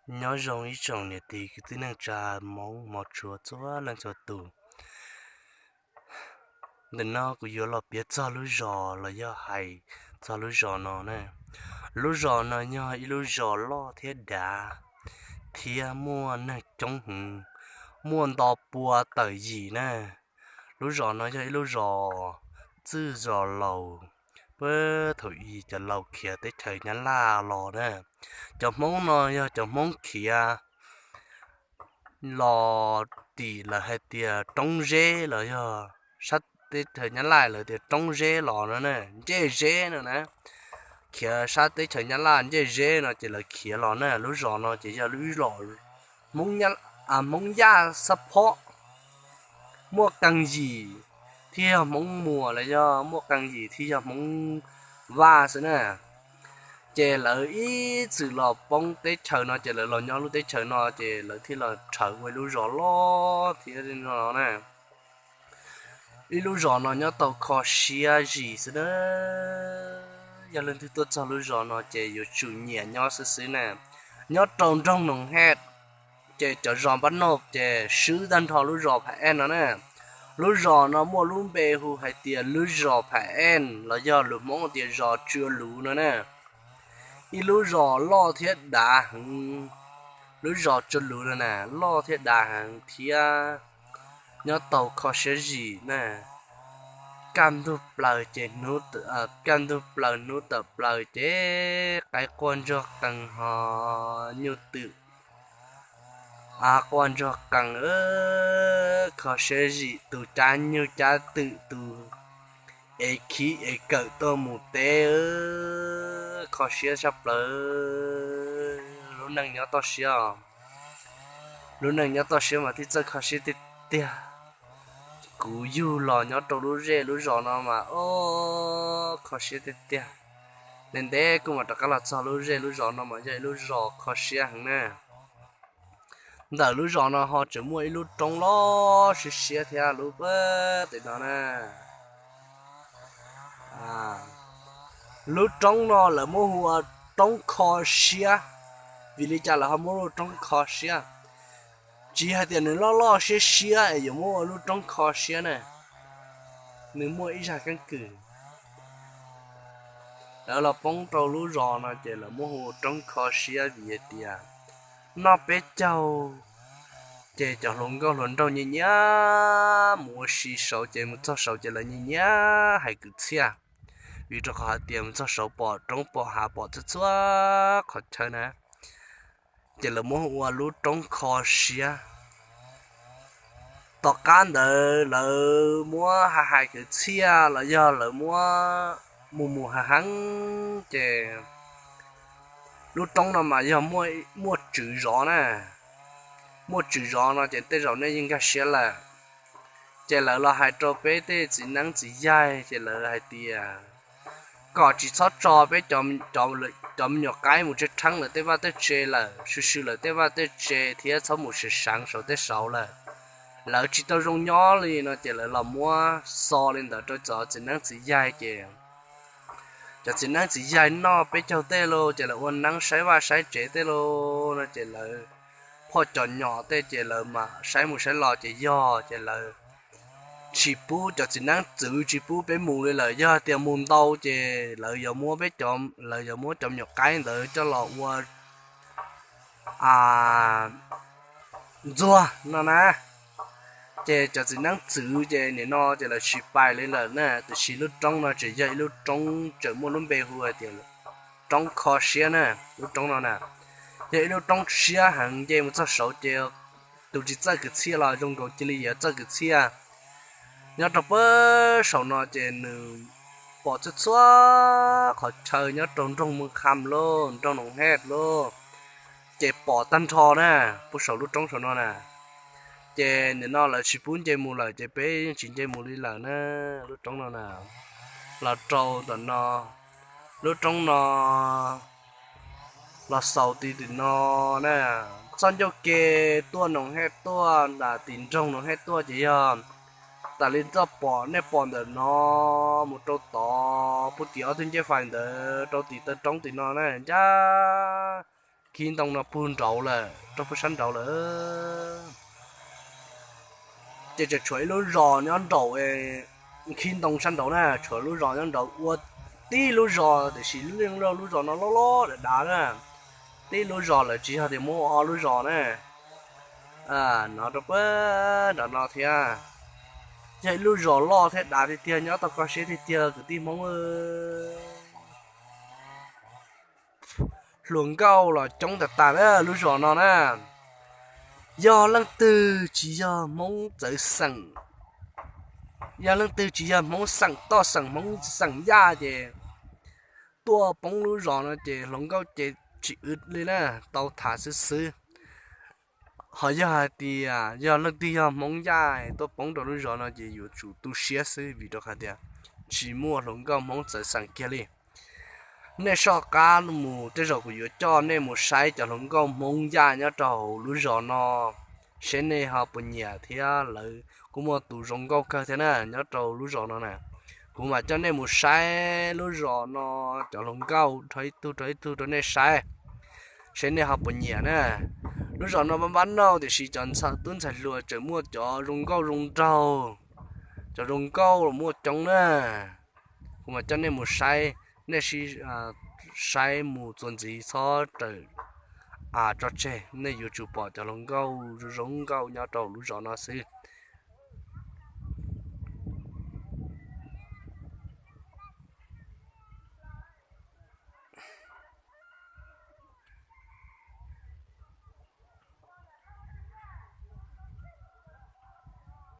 Nyob zoo ib tsoom niam txiv kwv tij neej tsa Hmoob hmov tshua txhua leej txhua tus. Ntawm no kuv yuav los piav txog lub zos los yog hais txog lub zos no na. Lub zos no yog ib lub zos loj thiab dav, thiab muaj neeg coob heev, muaj nto pua tawm yim na. Lub zos no yog ib lub zos txwj zos laus, puag thaum ub cov laus khiav teb chaws Nyab Laj los na. Cov Hmoob no yog cov Hmoob khiav los tim lawv hais tias Roob Zeb los yog sab teb chaws Nyab Laj lawv tias Roob Zeb los no na, Ncej Zeb no na. Khiav sab teb chaws Nyab Laj Ncej Zeb no ces lawv khiav los na. Lub zos no ces yog lub zos Hmoob Yaj xab phob, muaj qee yim thiaj yog Hmoob Muas los yog muaj qee yim thiaj yog Hmoob Vaj xwb na. Ces lawv ib txwm los poob teb chaws no ces lawv los nyob lub teb chaws no ces lawv thiaj los rhawv ua ib lub zos loj thiab no na. Ib lub zos no nyob tau kho siab zim xwb na. Yog leej twg tuaj txog lub zos no ces yuav tsum nyiam nyob xwb xwb na. Nyob rau nroog Noom Hej, ces cov zos npab noj ces swb tag nrho lub zos Phav Ej no na. Lub zos no muaj lub npe hu hais tias lub zos Phav Ej los yog lus Hmoob tias zos Tsua Luv no na. Ib lub zos loj thiab dav heev. Lub zos Tsua Luv no na loj thiab dav heev thiab nyob tau kho siab zim na. Kaj ntug plaws ces, kaj ntug plaws hnub tawm plaws ces qaib quaj ntsuag qees ho nyuj twm quaj ntsuag qees, kho siab zim, tus cab nyuj cab twm, tus ev khib ev kawm tuaj mus teb, kho siab tshaj plaws. Lub neej nyob toj siab os. Lub neej nyob toj siab mas thiaj txawj kho siab tiag tiag. Kuv yug los nyob rau lub zej lub zos no mas o, kho siab tiag tiag. Ntev ntev kuj mam rov qab los txog lub zej lub zos no mas yog ib lub zos kho siab heev na. Ntawm lub zos no ho tseem muaj ib lub roob loj siab siab thiab lub pem no na. Lub roob no lawv muab hu ua Roob Kho Siab. Vim li cas lawv ho muab hu ua Roob Kho Siab? Tsis hais tias nws loj loj siab siab es yuav muab ua lub roob kho siab na. Nws muaj ib zaj keeb kwm. Lawv los poob rau lub zos no ces lawv muab hu ua Roob Kho Siab vim hais tias noj peb caug ces cov hluas nkauj hluas nraug nyiam nyiam mus ua si saud ces mus txog saud ces lawv nyiam nyiam hais kwv txhiaj. Vim rau qhov hais tias mus txog saud pom roob pom hav pom txhua txhua qhov chaw na. Ces lawv muab hu ua lub Roob Kho Siab. Tom qab ntawd lawv muab hais hais kwv txhiaj los yog lawv muab mus mus heev heev ces lub roob no mas yog muaj tswv zov na. Muaj tswv zov no ces tej zaum nej yeej nkag siab lawm. Ces lawv los hais rau peb tej txiv neeb txiv yaig ces lawv hais tias kom tsis txhob tso peb cov me nyuam qaib mus tseb rheeb lawv tej vaj tej tse lawm, swm swm lawv tej vaj tej tse thiab txhob mus seev seev saum tej saud lawm. Lawv tsis tau zoo nyob li no ces lawv los muab xo li ntawd rau cov txiv neeb txiv yaig ces cov txiv neeb txiv yaig noj peb caug tej lauj ces lawv ua neeb saib vaj saib tsev tej lauj no ces lawv phoj cov nyom tej ces lawv mam saib mus saib los ces yog ces lawv tsis pub, cov txiv neeb txwv tsis pub peb mus li lawm. Yog tias mus ntau ces lawv yuav muab peb, lawv yuav muab cov me nyuam qaib ntawd coj los ua ntxuag no na. Ces cov txiv neeb txwv ces nim no ces lawv tsis pais li lawm na, tiam sis lub roob no tseem yog ib lub roob tseem muaj lub npe hu hais tias Roob Kho Siab na. Lub roob no na yog ib lub roob siab heev, nce mus txog saud ces tus tsis txawj kwv txhiaj los zoo nkaus cia li yuav txawj kwv txhiaj. Nyob rau pem saum no ces nws pom txhua txhua qhov chaw nyob rau nroog Moos Kham lauj, nroog Noom Hej lauj, ces pom tag nrho na, pem saum lub roob saum no na. Ces nim no lawv tsis pub nce mus lawm ces peb yeej tsis nce mus li lawm na. Lub roob no na, los rau ntawm no, lub roob no los xaus tim tim no na, txoj ncauj ke tuaj Noom Hej tuaj nram tim nroog Noom Hej tuaj ces yog tas li txoj pom nej pom ntawm no mus rau tod puag tim ob tug ncej fais ntawd rau tim taw roob tim no na, ncaj khib ntoo no pug nraud lawm, rau pug sab nraud lawm. Ces tseem tshuav ib lub zos nyob nraum, khib ntoo sab nraud na, tshuav lub zos nyob nraud ua tib lub zos, tiam sis lub zos no loj loj dav dav na. Tib lub zos lawm, tsis yog tias muaj ob lub zos na. No rau puag nram no thiab, yog ib lub zos loj thiab dav tiag tiag, nyob tau koj siab tiag tiag kwv tij Hmoob. Hluas nkauj los coob tag tag na lub zos no na. Yog leej twg tsis yog Hmoob txawv xeem, yog leej twg tsis yog Hmoob xeem toj xeem Hmoob xeem Yaj ces tuaj poob lub zos no ces hluas nkauj ces tsis wv li na, tau tham xwb xwb. Ho yog hais tias yog leej twg yog Hmoob Yaj tuaj poob rau lub zos no ces yuav tsum tu siab xwb, vim rau qhov tias tsis muaj hluas nkauj Hmoob txawv xeem kiag li. Nej soj qab mus, tej zaum kuv yuav coj nej mus saib cov hluas nkauj Hmoob Yaj nyob rau hauv lub zos no, seb nej ho puas nyiam thiab. Lawv kuj muaj tus zoo nkauj kawg thiab na, nyob rau lub zos no na. Kuv mam coj nej mus saib lub zos no cov hluas nkauj dhau ib tug rau ib tug rau nej saib, seb nej ho puas nyiam na. Lub zos no pab pab nauj, tiam sis cov tub ntxhais hluas tseem muaj cov zoo nkauj zoo nraug, cov zoo nkauj los muaj coob na. Kuv mam coj nej mus saib, nej saib mus txuas ntxiv txhob rawm tso tseg, nej yuav tsum pom cov hluas nkauj zoo zoo nkauj nyob rau lub zos no xwb.